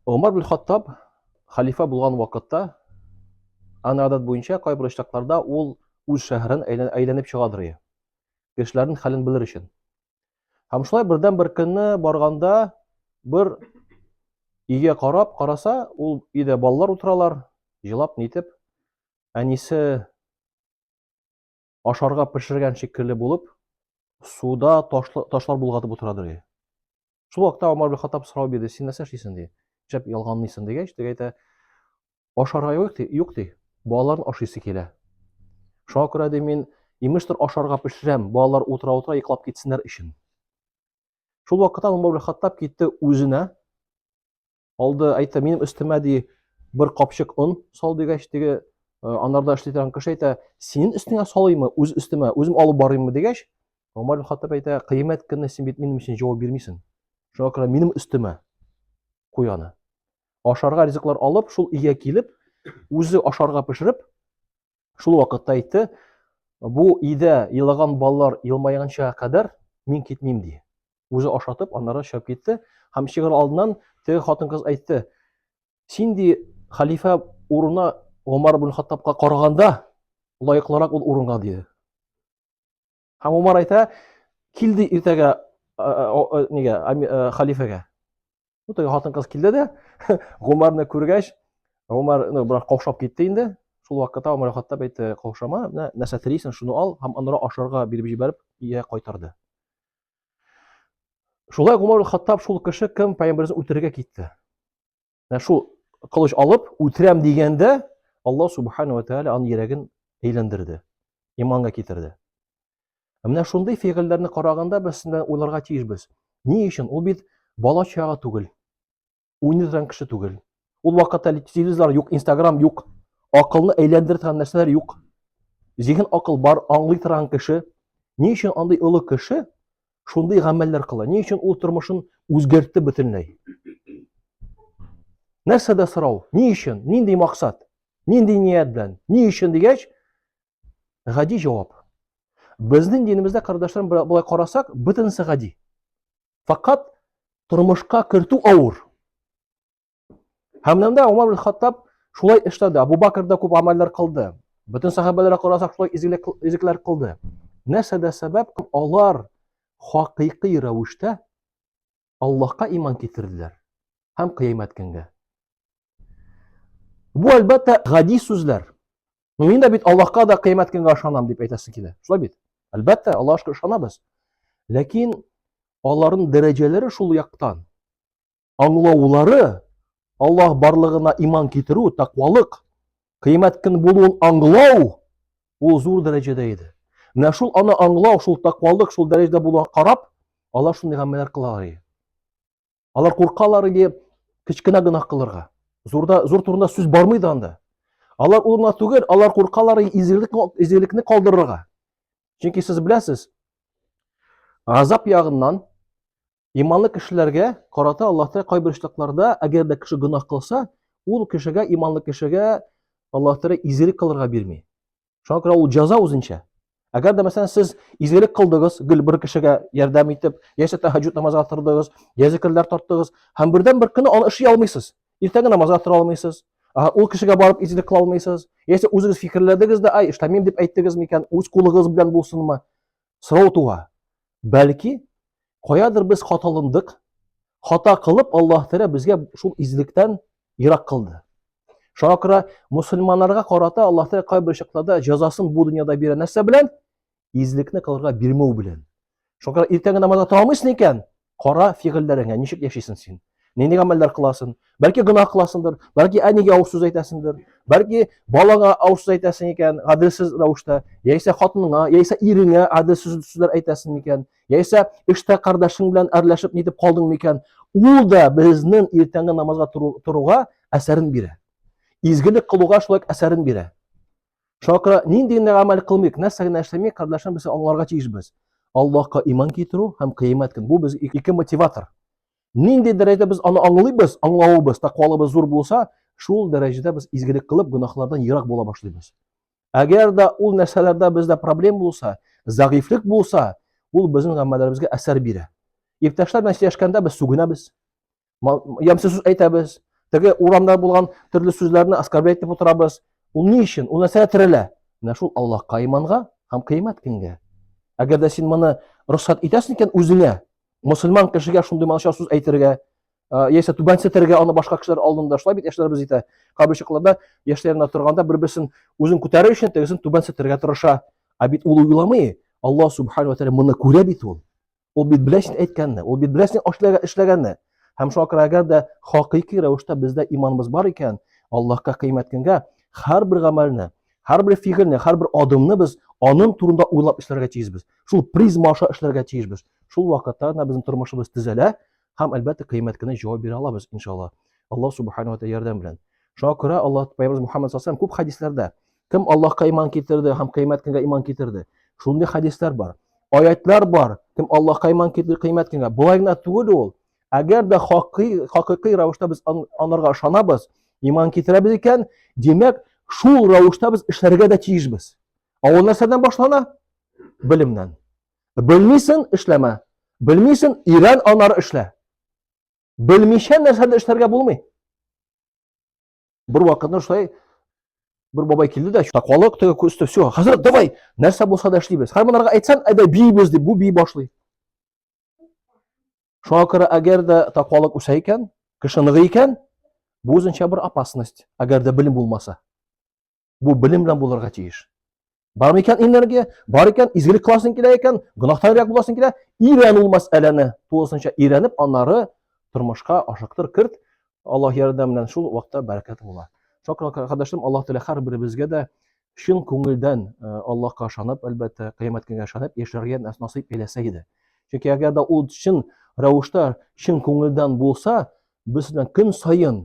Омар бин Хаттаб халифа булган вакытта, аны адат буенча кайбер очракларда ул үз шәһәрен әйләнеп чыгадыр иде. Кешеләрнең хәлен белер өчен. Һәм шулай бердән бер көнне барганда бер өйгә карап караса, ул өйдә балалар утыралар, җылап нитеп, әнисе ашарга пешергән шикелле булып, суда ташлар болгатып утырадыр иде. Шул вакытта Омар бин Хаттаб сорау бирде, син нәрсә эшлисең ди. Нишләп ялганлыйсың дигәч, теге әйтә, ашарга юк ди, юк ди. Балаларның ашыйсы килә. Шуңа күрә ди мин имештер ашарга пешерәм, балалар утыра-утыра йоклап китсеннәр өчен. Шул вакытта Умар бин Хаттаб китте үзенә. Алды, әйтте, минем өстемә ди бер капчык он сал дигәч, теге анарда эшли торган кеше әйтә, синең өстеңә салыймы, үз өстемә, үзем алып барыйммы дигәч, Умар бин Хаттаб әйтә, кыямәт көнне син бит минем өчен җавап бирмисең. Шуңа күрә минем өстемә куй аны. Ашарга ризыклар алып, шул өйгә килеп, үзе ашарга пешереп, шул вакытта әйтте, бу өйдә елаган балалар елмайганча кадәр мин китмим ди. Үзе ашатып, аннары чыгып китте. Һәм чыгыр алдыннан теге хатын-кыз әйтте, син ди хәлифә урынына Гомар ибн Хаттабка караганда лаеклырак ул урынга диде. Һәм Умар әйтә, килде иртәгә нигә, хәлифәгә. Ну, теге хатын-кыз килде дә, Гумарны күргәч, Гумар, ну, бераз каушап китте инде. Шул вакытта Умар Хаттаб әйтте, каушама, менә нәрсә телисең, шуны ал һәм аннары ашарга биреп җибәреп, өйгә кайтарды. Шулай Гумар Хаттаб шул кеше кем пәйгамбәребезне үтерергә китте. Менә шул кылыч алып, үтерәм дигәндә, Аллаһ субхану ва тааля аның йөрәген әйләндерде, иманга китерде. Ә менә шундый фигыльләрне караганда без сездән уйларга тиешбез. Ни өчен? Ул бит бала чага түгел. Уйный торган кеше түгел. Ул вакытта телевизор юк, Инстаграм юк. Акылны әйләндерә торган нәрсәләр юк. Зиһен акыл бар, аңлый торган кеше. Ни өчен андый олы кеше шундый гамәлләр кыла? Ни өчен ул тормышын үзгәртте бөтенләй? Нәрсәдә сорау? Ни өчен? Нинди максат? Нинди ният белән? Ни өчен дигәч, гади җавап. Безнең динебездә, кардәшләрем, болай карасак, бөтенесе гади. Фақат тормышка кертү авыр. Һәм монда Умар бин Хаттаб шулай эшләде. Абу Бакр да күп гамәлләр кылды. Бөтен сахабәләргә карасак, шулай изгелекләр кылды. Нәрсәдә сәбәп? Алар хакыйкый рәвештә Аллаһка иман китерделәр һәм кыямәт көнгә. Бу әлбәттә гади сүзләр. Ну, мин дә бит Аллаһка да кыямәт көнгә ышанам дип әйтәсе килә. Шулай бит? Әлбәттә, Аллаһка ышанабыз. Ләкин аларның дәрәҗәләре шул яктан. Аңлаулары, Аллаһ барлыгына иман китерү, тәкъвалык, кыямәт көн булуын аңлау ул зур дәрәҗәдә иде. Менә шул аны аңлау, шул тәкъвалык, шул дәрәҗәдә булуга карап, алар шундый гамәлләр кылалар иде. Алар куркалар иде кечкенә гөнаһ кылырга. Зурда, зур турында сүз бармый да анда. Алар ул гына түгел, алар куркалар изгелек, изгелекне калдырырга. Чөнки сез беләсез, газап ягыннан Иманлы кешеләргә карата Аллаһ Тәгалә кайбер очракларда, әгәр дә кеше гөнаһ кылса, ул кешегә, иманлы кешегә Аллаһ Тәгалә изгелек кылырга бирми. Шуңа күрә ул җәза үзенчә. Әгәр дә мәсәлән сез изгелек кылдыгыз, гел бер кешегә ярдәм итеп, яисә тәһәҗҗүд намазга тордыгыз, я зикерләр тарттыгыз, һәм бердән бер көнне аны эшли алмыйсыз. Иртәнге намазга тора алмыйсыз. Ул кешегә барып изгелек кыла алмыйсыз. Яисә үзегез фикерләдегез дә, ай, эшләмим дип әйттегез микән, үз кулыгыз белән булсынмы? Сорау туа. Бәлки, каядыр без хаталандык, хата кылып Аллаһ Тәгалә безгә шул изгелектән ерак кылды. Шуңа күрә мусульманнарга карата Аллаһ Тәгалә кайбер чакларда җәзасын бу дөньяда бирә нәрсә белән? Изгелекне кылырга бирмәү белән. Шуңа күрә иртәнге намазга тора алмыйсың икән, кара фигыльләреңә, ничек яшисең син? Нинди гамәлләр кыласың? Бәлки гөнаһ кыласыңдыр, бәлки әнигә авыр сүз әйтәсеңдер, бәлки балаңа авыр сүз әйтәсең икән, гаделсез рәвештә, яисә хатыныңа, яисә иреңә гаделсез сүзләр әйтәсең микән, яисә эштә кардәшең белән әрләшеп нитеп калдың микән? Ул да безнең иртәнге намазга торуга әсәрен бирә. Изгелек кылуга шулай әсәрен бирә. Шуңа күрә нинди генә гамәл кылмыйк, нәрсә генә эшләмик, кардәшләрем, без аңларга тиешбез. Аллаһка иман китерү һәм кыямәт көн. Бу без ике мотиватор. Нинди дәрәҗәдә без аны аңлыйбыз, аңлавыбыз, тәкъвалыбыз зур булса, шул дәрәҗәдә без изгелек кылып, гөнаһлардан ерак була башлыйбыз. Әгәр дә ул нәрсәләрдә бездә проблем булса, зәгыйфьлек булса, ул безнең гамәлләребезгә әсәр бирә. Иптәшләр белән сөйләшкәндә без сүгенәбез, ямьсез сүз әйтәбез. Теге урамда булган төрле сүзләрне оскорблять итеп утырабыз. Ул ни өчен? Ул нәрсәгә терәлә? Менә шул Аллаһка иманга һәм кыямәт көнгә. Әгәр дә син моны рөхсәт итәсең икән үзеңә, мөселман кешегә шундый начар сүз әйтергә, яисә түбәнсетергә аны башка кешеләр алдында, шулай бит яшьләребез итә. Кайбер чакларда яшьләренә торганда бер-берсен үзен күтәрер өчен тегесен түбәнсетергә тырыша. Ә бит ул уйламый, Аллаһ субхану ва тааля моны күрә бит ул. Ул бит белә син әйткәнне, ул бит белә син эшләгәнне. Һәм шуңа күрә әгәр дә хакыйки рәвештә бездә иманыбыз бар икән, Аллаһка кыйммәт көнгә һәрбер гамәлне, һәрбер фигыльне, һәрбер адымны без аның турында уйлап эшләргә тиешбез. Шул призма аша эшләргә тиешбез. Шул вакытта гына безнең тормышыбыз төзәлә һәм әлбәттә кыямәт көне җавап бирә алабыз, иншалла. Аллаһ субхану ва тааля ярдәм белән. Шуңа күрә Аллаһ Пәйгамбәребез Мухаммад саллаллаху күп хәдисләрдә кем Аллаһка иман китерде һәм кыямәт көнгә иман китерде. Шундый хәдисләр бар. Аятлар бар. Кем Аллаһка иман китерде кыямәт көнгә. Болай гына түгел ул. Әгәр дә хакый, хакыйкый рәвештә без анарга ышанабыз, иман китерәбез икән, димәк, шул рәвештә без эшләргә дә тиешбез. Ә ул нәрсәдән башлана? Белемнән. Белмисең, эшләмә. Белмисең, өйрән, аннары эшлә. Белмичә нәрсә дә эшләргә булмый. Бер вакытны шулай бер бабай килде дә, таквалык теге күсте, все, хәзрәт, давай, нәрсә булса да эшлибез. Хәзер монарга әйтсәң, әйдә биибез дип, бу бии башлый. Шуңа күрә әгәр дә таквалык үсә икән, кеше ныгый икән, бу үзенчә бер опасность, әгәр дә белем булмаса. Бу белем белән булырга тиеш. Бар микән энергия? Бар икән, изгелек кыласың килә икән, гөнаһтан ерак буласың килә, өйрән ул мәсьәләне. Тулысынча өйрәнеп, аннары тормышка ашыктыр, керт. Аллаһ ярдәме белән шул вакытта бәрәкәт була. Шуңа күрә, кардәшләрем, Аллаһ Тәгалә һәрберебезгә дә чын күңелдән э, Аллаһка ышанып, әлбәттә, кыямәт көнгә ышанып яшәргә насыйп әйләсә иде. Чөнки әгәр дә ул чын рәвештә, чын күңелдән булса, без белән көн саен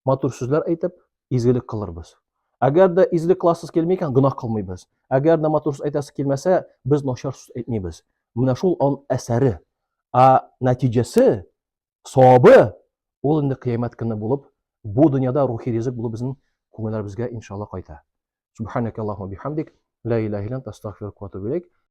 матур сүзләр әйтеп, изгелек кылырбыз. Әгәр дә изгелек кыласыз килми икән, гөнаһ кылмыйбыз. Әгәр дә матур сүз әйтәсе килмәсә, без начар сүз әйтмибез. Менә шул аның әсәре. Ә нәтиҗәсе, савабы ул инде кыямәт көне булып, бу дөньяда рухи ризык булып безнең күңелләребезгә иншалла кайта. Субханaka Аллахумма бихамдик, ла илаһа илля анта, астагфирука ва атубу илейк.